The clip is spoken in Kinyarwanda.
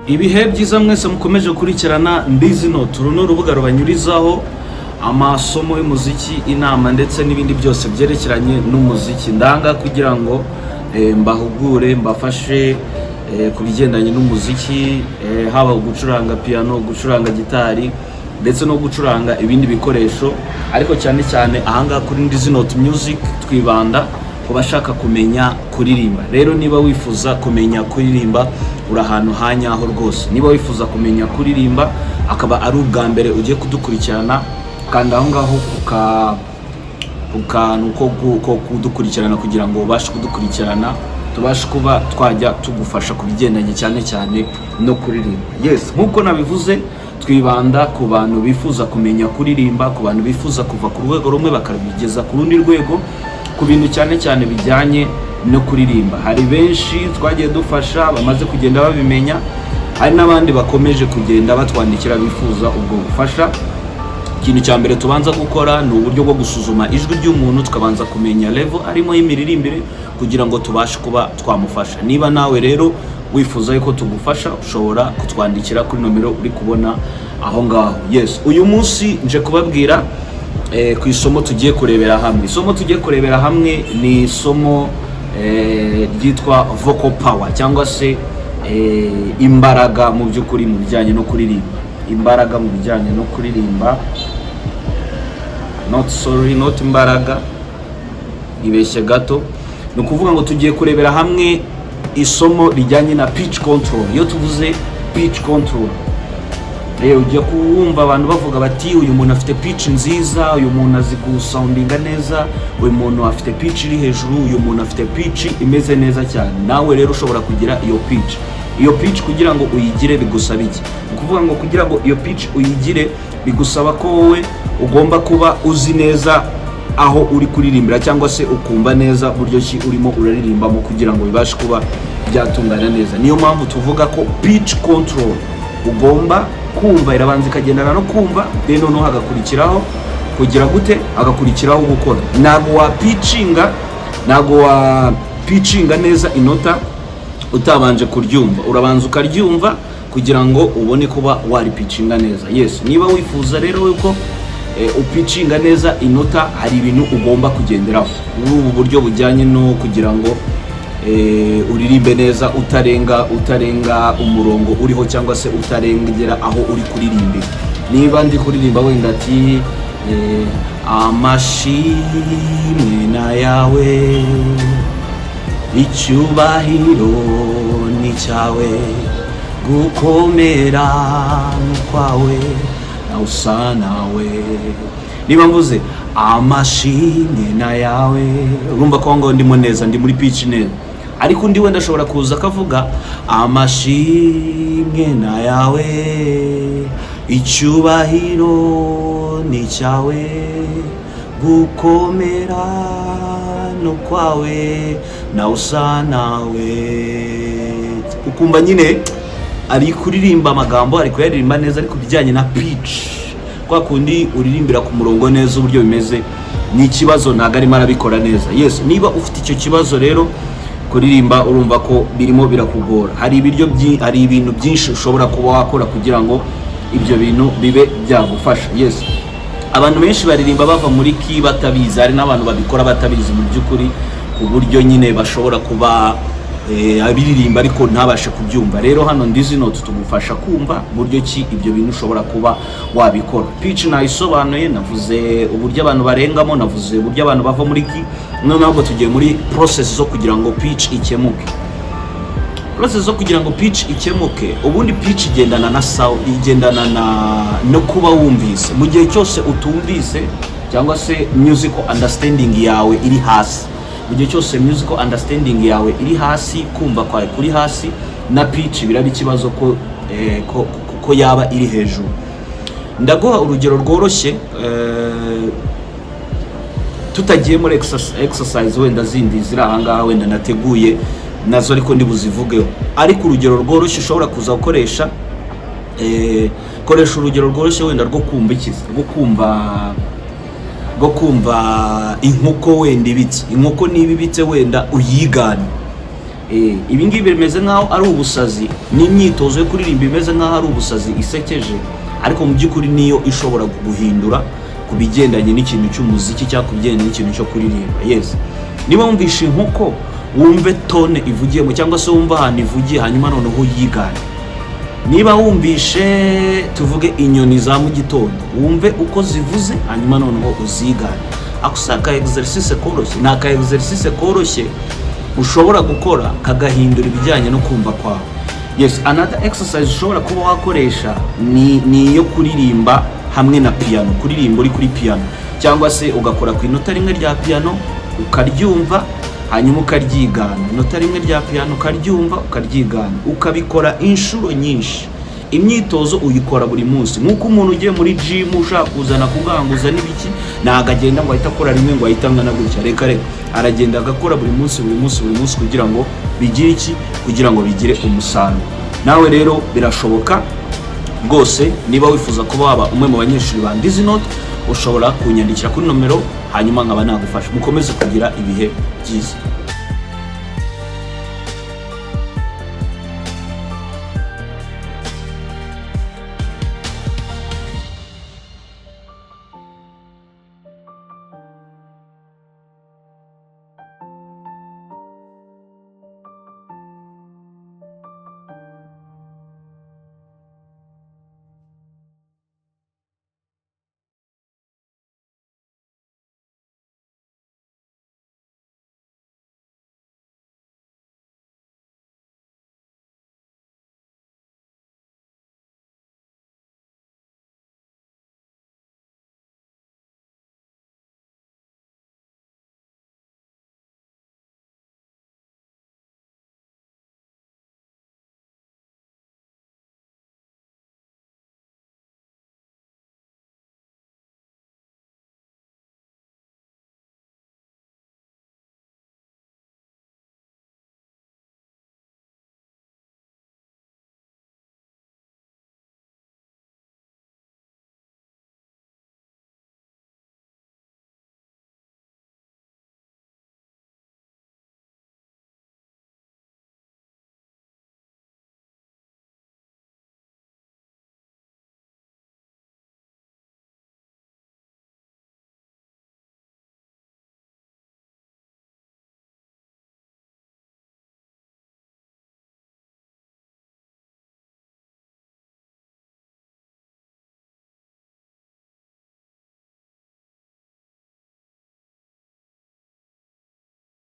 Ibihe byiza mwese mukomeje gukurikirana Ndizi Note. Uru ni urubuga rubanyurizaho amasomo y'umuziki, inama ndetse n'ibindi byose byerekeranye n'umuziki. Ndanga kugira ngo mbahugure, mbafashe ku bigendanye n'umuziki, haba gucuranga piano, gucuranga gitari ndetse no gucuranga ibindi bikoresho. Ariko cyane cyane ahangaha kuri Ndizi Note Music twibanda ku bashaka kumenya kuririmba. Rero niba wifuza kumenya kuririmba, uri ahantu ha nyaho rwose. Niba wifuza kumenya kuririmba, akaba ari ubwa mbere ugiye kudukurikirana, kanda aho ngaho ku kantu ko kudukurikirana kugira ngo ubashe kudukurikirana, tubashe kuba twajya tugufasha ku bigendanye cyane cyane no kuririmba. Yes, nk'uko nabivuze, twibanda ku bantu bifuza kumenya kuririmba, ku bantu bifuza kuva ku rwego rumwe bakabigeza ku rundi rwego, ku bintu cyane cyane bijyanye no kuririmba. Hari benshi twagiye dufasha bamaze kugenda babimenya, hari n'abandi bakomeje kugenda batwandikira bifuza ubwo bufasha. Ikintu cya mbere tubanza gukora ni uburyo bwo gusuzuma ijwi ry'umuntu, tukabanza kumenya level arimo y'imiririmbire kugira ngo tubashe kuba twamufasha. Niba nawe rero wifuza yuko tugufasha, ushobora kutwandikira kuri nomero uri kubona aho ngaho. Yes, uyu munsi nje kubabwira ku isomo tugiye kurebera hamwe. Isomo tugiye kurebera hamwe ni isomo ryitwa vocal power, cyangwa se imbaraga mu by'ukuri mu bijyanye no kuririmba, imbaraga mu bijyanye no kuririmba. Not, sorry, not imbaraga, ibeshye gato. Ni ukuvuga ngo tugiye kurebera hamwe isomo rijyanye na pitch control. Iyo tuvuze pitch control, ujya kuwumva abantu bavuga bati: "Uyu muntu afite pitch nziza, uyu muntu azi gusoundinga neza, uyu muntu afite pitch iri hejuru, uyu muntu afite pitch imeze neza cyane." Nawe rero ushobora kugira iyo pitch. Iyo pitch kugira ngo uyigire bigusaba iki? Ni ukuvuga ngo kugira ngo iyo pitch uyigire bigusaba ko wowe ugomba kuba uzi neza aho uri kuririmbira, cyangwa se ukumva neza buryo ki urimo uraririmbamo kugira ngo bibashe kuba byatungana neza. Niyo mpamvu tuvuga ko pitch control ugomba kumva, irabanza ikagendana no kumva, then noneho hagakurikiraho kugira gute? Hagakurikiraho gukora. Ntabwo wa pitchinga neza inota utabanje kuryumva. Urabanza ukaryumva kugira ngo ubone kuba waripitchinga neza. Yes, niba wifuza rero yuko upitchinga neza inota, hari ibintu ugomba kugenderaho muri ubu buryo bujyanye no kugira ngo uririmbe neza utarenga umurongo uriho, cyangwa se utarengera aho uri kuririmbira. Niba ndi kuririmba wenda ati "Amashimwe na yawe, icyubahiro ni cyawe, gukomera ni kwawe, nawe usa nawe." Niba mvuze "amashimwe na yawe", urumva ko aho ngaho ndimo neza, ndi muri pitch neza. Ariko undi wenda ashobora kuza akavuga "amashimwe na yawe, icyubahiro ni cyawe, gukomera ni ukwawe, nawe usa nawe", ukumva nyine ari kuririmba amagambo, ari kuyaririmba neza, ariko ibijyanye na pitch, kwa kundi uririmbira ku murongo neza, uburyo bimeze ni ikibazo, ntabwo arimo arabikora neza. Yes, niba ufite icyo kibazo rero, kuririmba urumva ko birimo birakugora, hari ibintu byinshi ushobora kuba wakora kugira ngo ibyo bintu bibe byagufasha. Yes, abantu benshi baririmba bava muri key batabizi. Hari n'abantu babikora batabizi mu by'ukuri, ku buryo nyine bashobora kuba abiririmba ariko ntabashe kubyumva. Rero hano Ndizi Note tugufasha kumva buryo ki ibyo bintu ushobora kuba wabikora. Pitch nayisobanuye, navuze uburyo abantu barengamo, navuze uburyo abantu bava muri key. Noneho ahubwo tugiye muri process zo kugira ngo pitch ikemuke. Process zo kugira ngo pitch ikemuke: ubundi pitch igendana na sound, igendana na no kuba wumvise. Mu gihe cyose utumvise, cyangwa se musical understanding yawe iri hasi, mu gihe cyose musical understanding yawe iri hasi, kumva kwawe kuri hasi, na pitch biraba ikibazo ko yaba iri hejuru. Ndaguha urugero rworoshye, tutagiye muri exercise wenda zindi ziri ahangaha wenda nateguye nazo, ariko ndibuzivugeho. Ariko urugero rworoshye ushobora kuza gukoresha, koresha urugero rworoshye wenda rwo kumva ikiza, rwo kumva inkoko wenda ibitse. Inkoko niba ibitse, wenda uyigane. Ibi ngibi bimeze nk'aho ari ubusazi, n'imyitozo yo kuririmba imeze nk'aho ari ubusazi isekeje, ariko mu by'ukuri niyo ishobora kuguhindura ku bigendanye n'ikintu cy'umuziki cyangwa ku bigendanye n'ikintu cyo kuririmba. Yes, niba wumvishe inkoko, wumve tone ivugiyemo cyangwa se wumve ahantu ivugiye, hanyuma noneho uyigane. Niba wumvishe, tuvuge, inyoni za mu gitondo, wumve uko zivuze, hanyuma noneho uzigane. Ako si aka exercice koroshye? Ni aka exercice koroshye ushobora gukora kagahindura ibijyanye no kumva kwawe. Yes, another exercise ushobora kuba wakoresha ni iyo kuririmba hamwe na piano, kuririmba uri kuri piano, cyangwa se ugakora ku inota rimwe rya piano ukaryumva, hanyuma ukaryigana. Inota rimwe rya piano ukaryumva, ukaryigana, ukabikora inshuro nyinshi. Imyitozo uyikora buri munsi, nk'uko umuntu ugiye muri gym ushaka kuzana kuganguza n'ibiki, ntabwo agenda ngo ahite akora rimwe ngo ahite angana gutya. Reka reka, aragenda agakora buri munsi, buri munsi, buri munsi, kugira ngo bigire iki? Kugira ngo bigire umusaruro. Nawe rero birashoboka rwose. Niba wifuza kuba waba umwe mu banyeshuri ba Ndizi Note, ushobora kunyandikira kuri nomero, hanyuma nkaba nagufasha. Mukomeze kugira ibihe byiza.